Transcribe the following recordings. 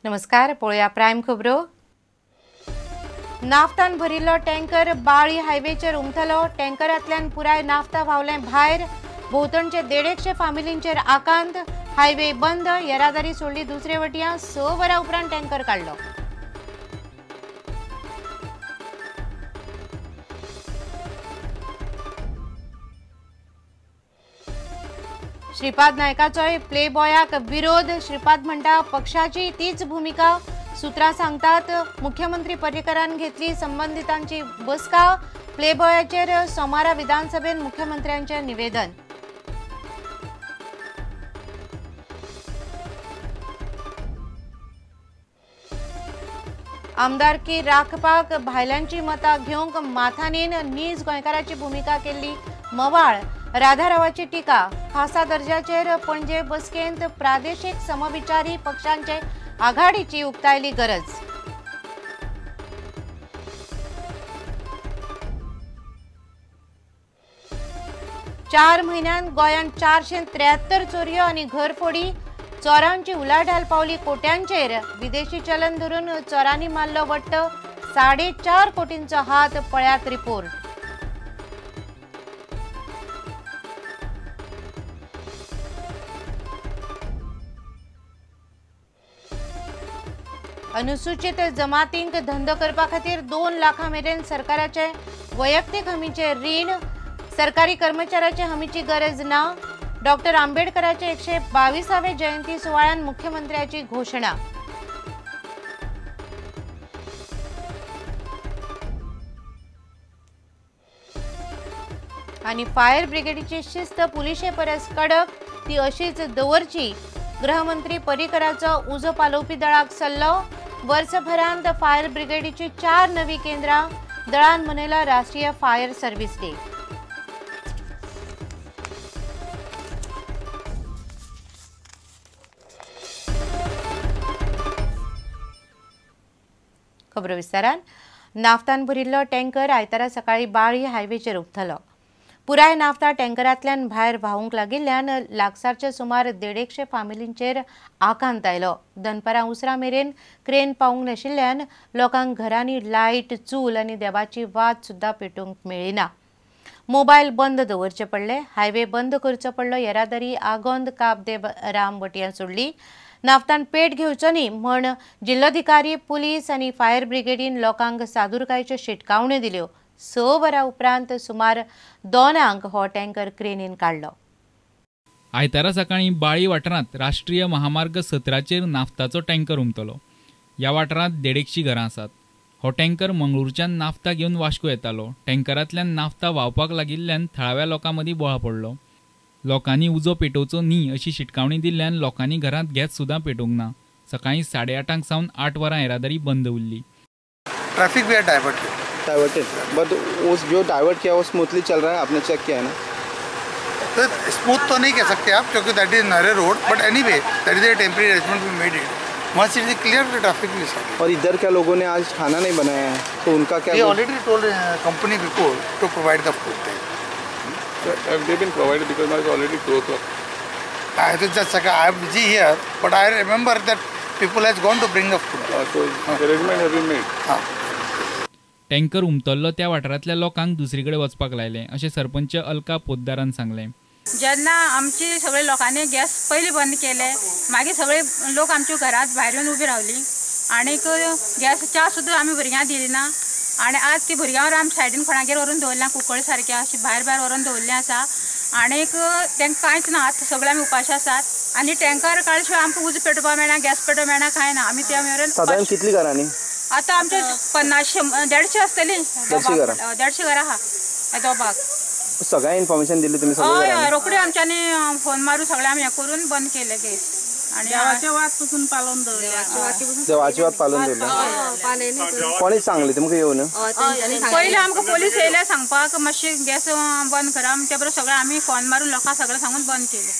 नमस्कार, पळोवया प्रायम खबरो. नाफ्तान भरिल्लो टँकर बाळी हायवेचेर उमथलो. टँकरांतल्यान पुराय नाफ्ता व्हांवलें भायर. भोंवतणचे 150 फामिलींचेर आकांत. हायवे बंद, येरादारी सोडली दुसरे वटयां. 6 वरां उपरांत टँकर काडलो. श्रीपाद नायकाचोय प्लेबॉयाक विरोध. श्रीपाद म्हणटा पक्षाची तीच भूमिका. सूत्रां सांगतात मुख्यमंत्री पर्रीकरान घेतली संबंधितांची बसका. प्लेबॉयाचेर सोमारा विधानसभेन मुख्यमंत्र्यांचें निवेदन. आमदारकी राखपाक भायल्यांची मतां घेवंक माथानीन नीज गोंयकाराची भूमिका केल्ली मवाळ. राधारावाची टीका. खासा दर्जाचेर पणजे बसकेंत प्रादेशीक समविचारी पक्षांचे आघाडीची उक्तायली गरज. चार म्हयन्यांत गोंयांत 473 चोरयो आनी घरफोडी. चोरांची उलाढाल पावली कोट्यांचेर. विदेशी चलन धरून चोरांनी मारलो वट्ट 4.5 कोटींचो हात. पळयात रिपोर्ट. अनुसूचित जमातींक धंदो करपा खातीर 2 लाखां मेरेन सरकाराचे वैयक्तीक हमीचे रीण. सरकारी कर्मचाऱ्याचे हमीची गरज ना. डॉक्टर आंबेडकराचे 122वे जयंती सुवाळ्यान मुख्यमंत्र्याची घोषणा. आणि फायर ब्रिगेडीची शिस्त पुलिशे परस कडक, ती अशीच दवरची. गृहमंत्री पर्रीकराचो उजो पालोवपी दळाक सल्लो. वर्सभरांत फायर ब्रिगेडीची 4 नवी केंद्रां. दळान मनयलो राष्ट्रीय फायर सर्व्हिस डे. खबरो विस्तारान. नाफ्तान भरिल्लो टँकर आयतारा सकाळी बाळी हायवेचेर उमथलो. पुराय नाफ्ता टँकरांतल्यान भायर व्हांवूंक लागिल्ल्यान लागसारच्या सुमार 150 फामिलींचेर आकांत आयलो. दनपारां उसरां मेरेन क्रेन पावूंक नाशिल्ल्यान लोकांक घरांनी लायट, चूल आनी देवाची वात सुद्दां पेटोवंक मेळ्ळी ना. मोबायल बंद दवरचे पडले, हायवे बंद करचो पडलो. येरादारी आगोंद काब दे राम वटयां सोडली. नाफ्तान पेट घेवचो न्ही म्हण जिल्लोधिकारी, पुलीस आनी फायर ब्रिगेडीन लोकांक सादुरकायेच्यो शिटकावण्यो दिल्यो. 6 वरां उपरांत सुमार 2 हो टँकर क्रेनीन काडलो. आयतारा सकाळीं बाळी वाठारांत राष्ट्रीय महामार्ग 17चेर नाफ्ताचो टँकर उमतलो. ह्या वाठारांत 150 घरां आसात. हो टँकर मंगळूरच्यान नाफ्ता घेवन वास्को येतालो. टँकरांतल्यान नाफ्ता व्हांवपाक लागिल्ल्यान थळाव्या लोकां मदीं बोवाळ पडलो. लोकांनी उजो पेटोवचो न्ही अशी शिटकावणी दिल्ल्यान लोकांनी घरांत गॅस सुद्दां पेटोवंक ना. सकाळीं 8:30 सावन 8 वरां येरादारी बंद उरली. Traffic we are diverted. Diverted, but उस जो डाइवर्ट किया वो स्मूथली चल रहा है, आपने चेक किया है ना? तो स्मूथ तो नहीं कह सकते आप, क्योंकि that is narrow road, but anyway that is a temporary arrangement we made it. Once it is clear the traffic will start. और इधर क्या लोगों ने आज खाना नहीं बनाया है, तो उनका क्या? We already told company before to provide the food there. So have they been provided, because now it's already 2 o'clock? I just I am busy here, but I remember that people has gone to bring the food. So arrangement have been made. हां. Tanker उमतल्लो त्या वाठारांतल्या लोकांक दुसरी कडेन वचपाक लायलें अशें सरपंच अलका पोद्दारान सांगलें. जेन्ना आमची सगळे लोकांनी गॅस पयलीं बंद केले, मागीर सगळे लोक आमच्या घरांत भायर येवन उबी रावली आनीक गॅस च्या सुद्दां आमी भुरग्यांक दिली ना. आनी आज ती भुरग्यांवर आमी सायडीन कोणागेर व्हरून दवरल्या, कुंकळ सारक्या अशी भायर भायर व्हरून दवरलें आसा. आनीक तांकां कांयच ना, आतां सगळे आमी उपाशी आसात. आनी टँकर काडल्या शिवाय आमकां उजो पेटोवपाक मेळना, गॅस पेटोवपाक मेळना, कांय ना. आमी त्या मेरेन सादारण कितली घरांनी? आतां आमचे 50 150 आसतली. 150 घरां आहा दोबाक. सगळ्या इन्फॉर्मेशन दिली तुमी? हय, रोखडी आमच्यांनी फोन मारून सगळें आमी हें करून बंद केलें गॅस. आनी देवाचे वात पसून पालोवन दवरले. देवाची वात पालोवन दवरली. कोणी सांगलें तुमकां येवन? पयलीं आमकां पोलीस येयले सांगपाक मातशी गॅस बंद करा, त्या बरोबर सगळें आमी फोन मारून लोकांक सगळें सांगून बंद केलें.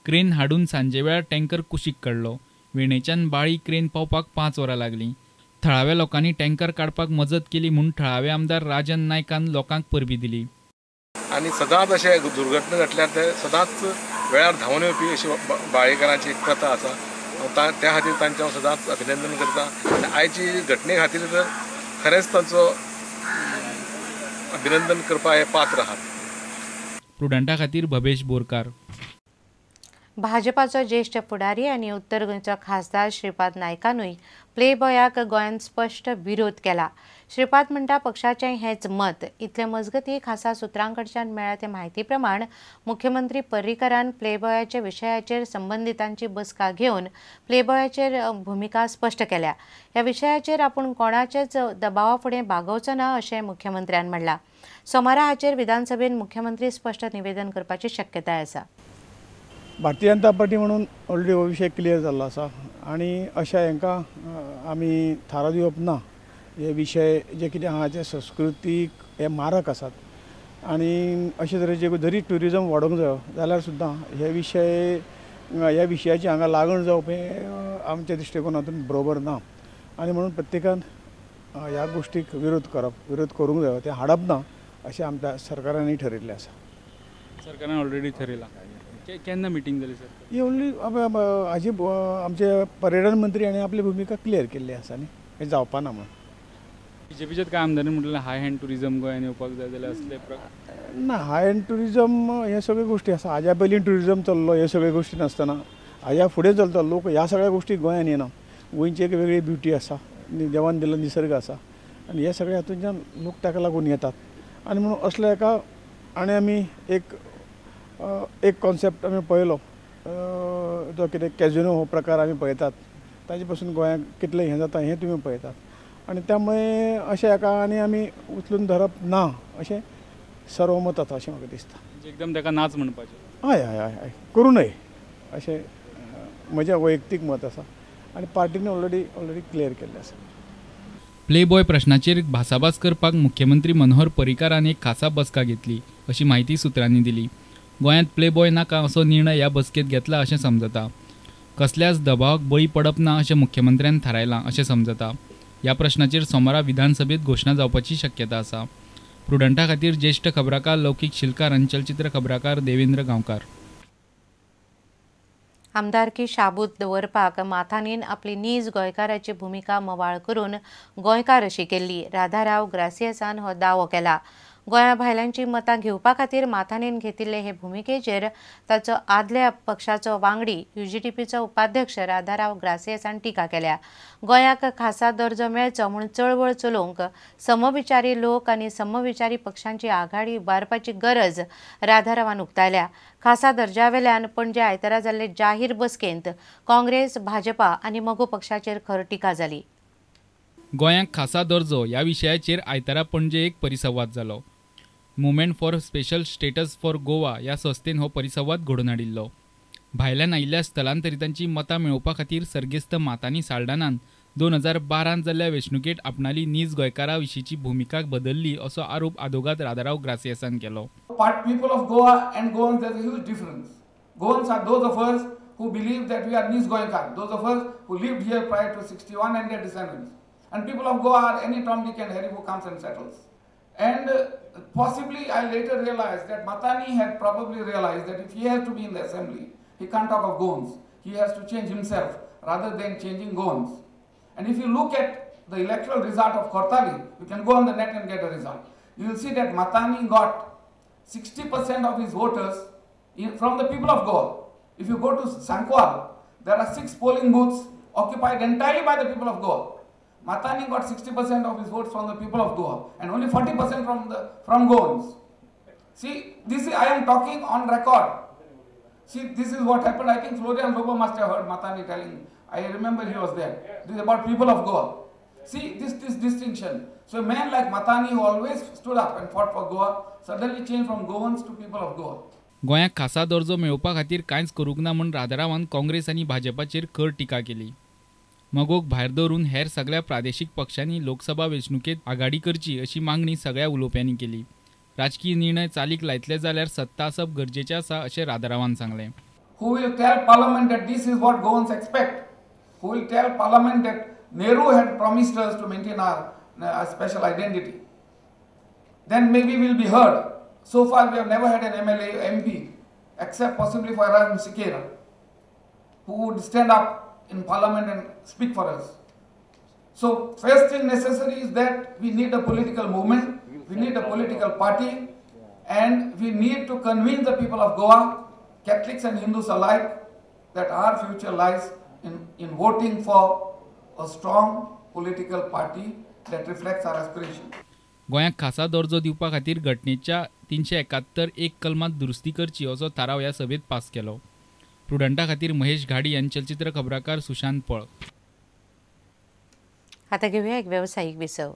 क्रेन हाडून सांजे वेळार टँकर कुशीक काडलो. वेणेच्यान बाळी क्रेन पावपाक 5 वरां लागलीं. थळाव्या लोकांनी टँकर काडपाक मजत केली म्हूण थळावे आमदार राजन नायकान लोकांक परबी दिली. आनी सदांच अशें दुर्घटना घडल्यार ते सदांच वेळार धांवन येवपी अशी बाळेकारांची एक प्रथा आसा. हांव त्या खातीर तांचें हांव सदांच अभिनंदन करता आनी आयची घटने खातीर तर खरेंच तांचो अभिनंदन करपाक हे पात्र आहात. प्रुडंटा खातीर भवेश बोरकार. भाजपाचो ज्येष्ठ फुडारी आनी उत्तर गोंयचो खासदार श्रीपाद नायकानूय प्लेबॉयाक गोंयांत स्पश्ट विरोध केला. श्रीपाद म्हणटा पक्षाचें हेंच मत. इतले मजगती खासा सुत्रां कडच्यान मेळ्ळ्या ते म्हायती प्रमाण मुख्यमंत्री पर्रीकरान प्लेबॉयाच्या विशयाचेर संबंदितांची बसका घेवन प्लेबॉयाचेर भुमिका स्पश्ट केल्या. ह्या विशयाचेर आपूण कोणाचेच दबावा फुडें बागवचो ना अशें मुख्यमंत्र्यान म्हणलां. सोमारा हाचेर विधानसभेन मुख्यमंत्री स्पश्ट निवेदन करपाची शक्यताय आसा. भारतीय जनता पार्टी म्हणून ऑलरेडी हो विशय क्लियर जाल्लो आसा आनी अशा हांकां आमी थारो दिवप ना. हे विशय जे कितें आहा ते संस्कृतीक हे मारक आसात आनी अशे तरेचे जरी ट्युरिजम वाडोवंक जायो जाल्यार सुद्दां हे विशय ह्या विशयाची हांगा लागण जावप हें आमच्या दृश्टिकोनातून बरोबर ना आनी म्हणून प्रत्येकान ह्या गोश्टीक विरोध करप, विरोध करूंक जायो, तें हाडप ना अशें आमच्या सरकारांनी ठरयिल्लें आसा. सरकारान ऑलरेडी ठरयलां. केन्ना मिटींग जाली सर? ही ओन्ली हाजी आमचे पर्यटन मंत्री हांणी आपली भुमिका क्लियर केल्ली आसा न्ही, हें जावपा ना म्हणून. बीजेपीच्याच कांय आमदारांनी म्हटलें हाय हँड ट्युरिजम गोंयांत येवपाक जाय जाल्यार असले प्रकार ना. हाय हँड ट्युरिजम हे सगळ्यो गोश्टी आसा. हाज्या पयलीं ट्युरिजम चल्लो हे सगळ्यो गोश्टी नासतना हाज्या फुडें चलता लोक ह्या सगळ्या गोश्टी गोंयांत येना. गोंयची एक वेगळी ब्युटी आसा, देवान दिल्लो निसर्ग आसा आनी हे सगळे हातूंतल्यान लोक ताका लागून येतात आनी म्हणून असल्या एका आनी आमी एक कॉन्सेप्ट आमी पळयलो जो कितें कॅजिनो हो प्रकार आमी पळयतात ताजे पासून गोंयांत कितलें हें जाता हें तुमी पळयतात आनी त्यामुळे अशें एका आनी आमी उचलून धरप ना अशें सर्वमत आसा अशें म्हाका दिसता. एकदम ताका नाच म्हणपाचें? हय हय हय हय, करूं नये अशें म्हजें वैयक्तीक मत आसा आनी पार्टीन ऑलरेडी क्लियर केल्लें आसा. प्लेबॉय प्रश्नाचेर भासाभास करपाक मुख्यमंत्री मनोहर पर्रीकारान एक खासा बसका घेतली अशी म्हायती सुत्रांनी दिली. गोंयांत प्लेबॉय नाका असो निर्णय ह्या बसकेंत घेतला अशें समजता. कसल्याच दबावाक बळी पडप ना अशें मुख्यमंत्र्यान थारायलां अशें समजता. ह्या प्रश्नाचेर सोमारा विधानसभेत घोशणा जावपाची शक्यता आसा. प्रुडंटा खातीर ज्येष्ठ खबराकार लौकीक शिलकार आनी चलचित्र खबराकार देवेंद्र गांवकार. आमदारकी शाबूत दवरपाक माथानीन आपली नीज गोंयकाराची भुमिका मवाळ करून गोंयकार अशी केल्ली. राधाराव ग्रासियसान हो दावो केला. गोंया भायल्यांची मतां घेवपा खातीर माथानीन घेतिल्ले हे भुमिकेचेर ताचो आदल्या पक्षाचो वांगडी यूजीटीपीचो उपाध्यक्ष राधाराव ग्रासियसान टिका केल्या. गोंयाक खासा दर्जो मेळचो म्हूण चळवळ चलोवंक समविचारी लोक आनी समविचारी पक्षांची आघाडी उबारपाची गरज राधारावान उक्तायल्या. खासा दर्जावेल्यान पणजे आयतारा जाल्ले जाहीर बसकेंत काँग्रेस, भाजपा आनी मगो पक्षाचेर खर टिका जाली. गोंयाक खासा दर्जो ह्या विशयाचेर आयतारा पणजे एक परिसंवाद जालो. Movement for special status for Goa ह्या संस्थेन हो परिसंवाद घडोवन हाडिल्लो. भायल्यान आयिल्ल्या स्थलांतरितांची मतां मेळोवपा खातीर सर्गेस्त मातानी साल्डानान 2012 जाल्ल्या वेंचणुकेंत आपणाली नीज गोंयकारा विशींची भुमिका बदलली असो आरोप आदोगाद राधाराव ग्रासियसान केलो. People of Goa and Goans, there is a huge difference. Goans are those of us who believe that we are नीज Goenkar, those of us who lived here prior to 61 and their descendants. And people of Goa are any Tom, Dick and Harry who comes and settles. And possibly I later realized that Matani had probably realized that if he has to be in the assembly, he can't talk of Goans. He has to change himself rather than changing Goans. And if you look at the electoral result of Kortali, you can go on the net and get a result. You will see that Matani got 60% of his voters from the people of Goa. If you go to Sankwal, there are 6 polling booths occupied entirely by the people of Goa. Matani got 60% of his votes from the people of Goa and only 40% from Goans. See, this is, I am talking on record. See, this is what happened. I think Florian Lobo must have heard Matani telling. I remember he was there. This is about people of Goa. See, this distinction. So a man like Matani, who always stood up and fought for Goa, suddenly changed from Goans to people of Goa. गोंयाक खासा दर्जो मेळोवपा खातीर कांयच करूंक ना म्हूण राधारावान काँग्रेस आनी भाजपाचेर खर टिका केली. मगोक भायर दवरून हेर सगळ्या प्रादेशीक पक्षांनी लोकसभा वेंचणुकेंत आघाडी करची अशी मागणी सगळ्या उलोवप्यांनी केली. राजकीय निर्णय चालीक लायतले जाल्यार सत्ता आसप गरजेचें आसा अशें राधारावान सांगलें. Who will tell Parliament that this is what Goans expect? Who will tell Parliament that Nehru had promised us to maintain our special identity? Then maybe we'll be heard. So far we have never had an MLA, MP, except possibly for Erasmus Siqueira, who would stand up in parliament and speak for us. So first thing necessary is that we need a political movement, we need a political party, and we need to convince the people of Goa, Catholics and Hindus alike, that our future lies in voting for a strong political party that reflects our aspiration. गोंयाक खासा दर्जो दिवपा खातीर घटनेच्या 371(1) कलमांत दुरुस्ती करची असो थाराव ह्या सभेत पास केलो. प्रुडंटा खातीर महेश घाडी आनी चलचित्र खबराकार सुशांत पळ. आता घेऊया एक व्यावसायिक विसव.